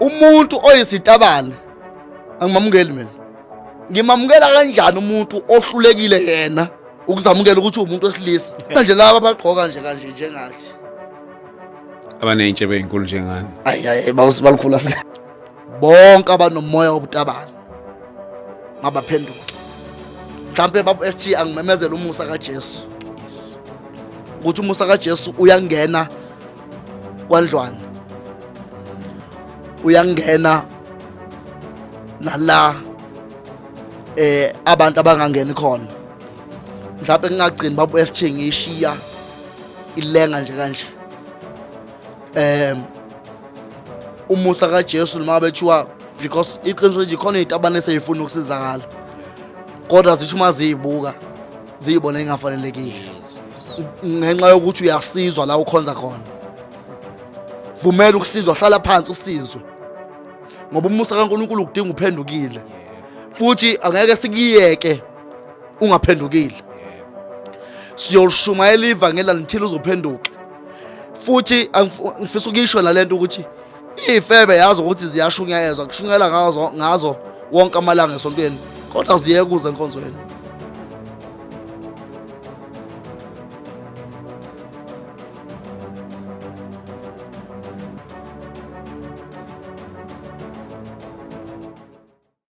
Umuntu oyisitabane angimamukeli mina. Ngimamukela kanjani umuntu ohlulekile yena ukuzamukela ukuthi uwumuntu wesilisa? Manje laba abagqoka nje kanje njengathi. Abaney'ntshebe ey'nkulu njengani. Ayi ayi bawusibalukhula bonke abanomoya wobutabane mabaphenduke. Mhlampe baba SG angimemezela umusa kaJesu. Yes. Ukuthi umusa kaJesu uyangena kwandlwana. Uyangena nala abantu abangangeni khona. Mhlawumbe ngingagcini baba SG ngishiya ilenga nje kanje. Umusa kaJesu noma bethiwa, because iqiniso nje khona izitabane eseyifuna ukusizakala, kodwa zithi uma ziyibuka ziyibona ingafanelekile ngenxa yokuthi uyasizwa la ukhonza khona. Vumela ukusizwa, hlala phansi usizwe, ngoba umusa kaNkulunkulu ukudinga uphendukile, futhi angeke sikuyeke ungaphendukile. Siyolishumayela ivangeli until uzophenduka. Futhi ngifisa ukuyisho nalento ukuthi iy'febe yazi ukuthi ziyashunyayezwa, kushunyayela ngazo wonke amalanga esontweni, kodwa ziyeke kuze enkonzweni.